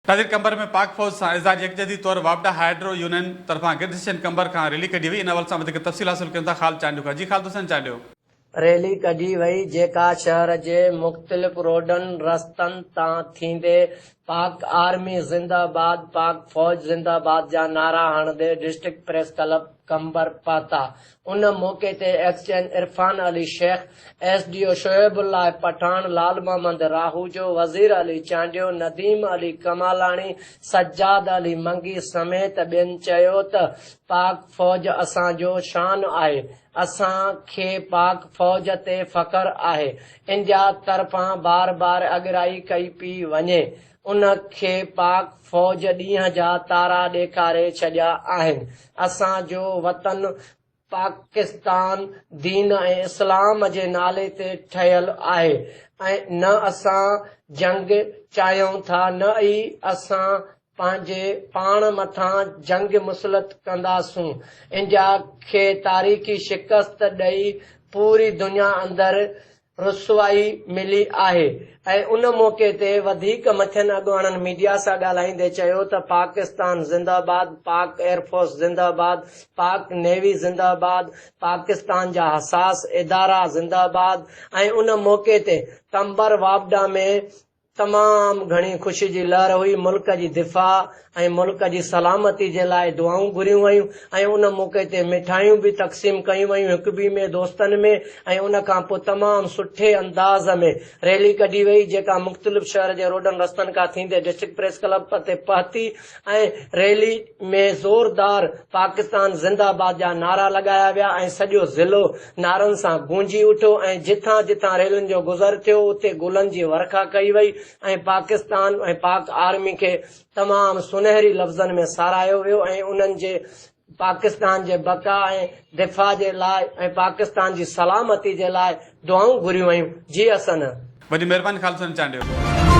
ناظرين قمبر ۾ پاڪ فوج سان اظهار يڪجهتي طور واپڊا هائيڊرو يونين طرفان گرڊ اسٽيشن قمبر کان ريلي ڪڍي وئي ان حوالي سان وڌيڪ تفصيل حاصل ڪيون ٿا خالد چانڊيو کان جي خالد حسين چانڊيو. ريلي ڪڍي وئي جيڪا شهر جي مختلف روڊن رستن تان ٿيندي پاڪ آرمي زنده باد پاڪ فوج زنده باد جا نعرا هڻندي ڊسٽرڪٽ پريس ڪلب قمبر پهتا ان موقعي تي XEN Irfan Ali Shaikh, S D O Shoaib Ullah Pathan, Lal Muhammad Rahujo, Wazir Ali Chandio, Nadeem Ali Kamalani, Sajjad Ali Mangi سميت ٻين چيو ته پاڪ فوج اسان جو شان آهي، اسان کي پاڪ فوج تي فخر آهي، انڊيا طرفان بار بار اڳرائي ڪئي پئي وڃي، ان کي پاڪ فوج ڏينهن جا تارا ڏيکاري ڇڏيا آهن. اسان جو وطن پاڪستان دين ۽ اسلام جي نالي تي ٺهيل آهي ۽ نه اسان جنگ چاهيون ٿا نه ئي اسان پنهنجي پاڻ مٿان جنگ مسلط ڪنداسون. انڊيا کي تاريخي شڪست ڏئي پوري دنيا اندر رسوائي ملي آهي ۽ ان موقعي تي وڌيڪ مٿين اڳواڻن ميڊيا سان ڳالهائيندي چيو ته پاڪستان زنده باد، پاڪ ايئرفورس زنده باد، پاڪ نيوي زنده باد، پاڪستان جا حساس ادارا زنده باد ۽ ان موقعي تي قمبر واپڊا ۾ تمام گهڻي خوشي جي لهر هئي، ملڪ جي دفاع ۽ ملڪ جي سلامتي جي لاء دعائون گهريون ويون ۽ ان موقعي تي مٺايون به تقسيم ڪيون ويون هڪ ٻئي ۾ دوستن ۾ ۽ ان کان پوء تمام سٺي انداز ۾ ريلي ڪڍي وئي جيڪا مختلف شهر جي روڊن رستن کان ٿيندي ڊسٽرڪٽ پريس ڪلب تي پهتي ۽ ريلي ۾ زوردار پاڪستان زنده باد جا نعرا لڳايا ويا ۽ سڄو ضلعو نعرن سان گونجي اٺيو ۽ جتان جتان ريلين جو گذر ٿيو اتي گلن جي ورکا ڪئي وئي ۽ پاڪستان ۽ پاڪ آرمي کي تمام سنهري لفظن ۾ ساراهيو ويو ۽ انهن جي پاڪستان جي بقا ۽ دفاع جي لاء ۽ پاڪستان جي سلامتي جي لاء دعائون گهريون ويون. جي حسن. وڏي مهرباني خالد حسين چانڊيو.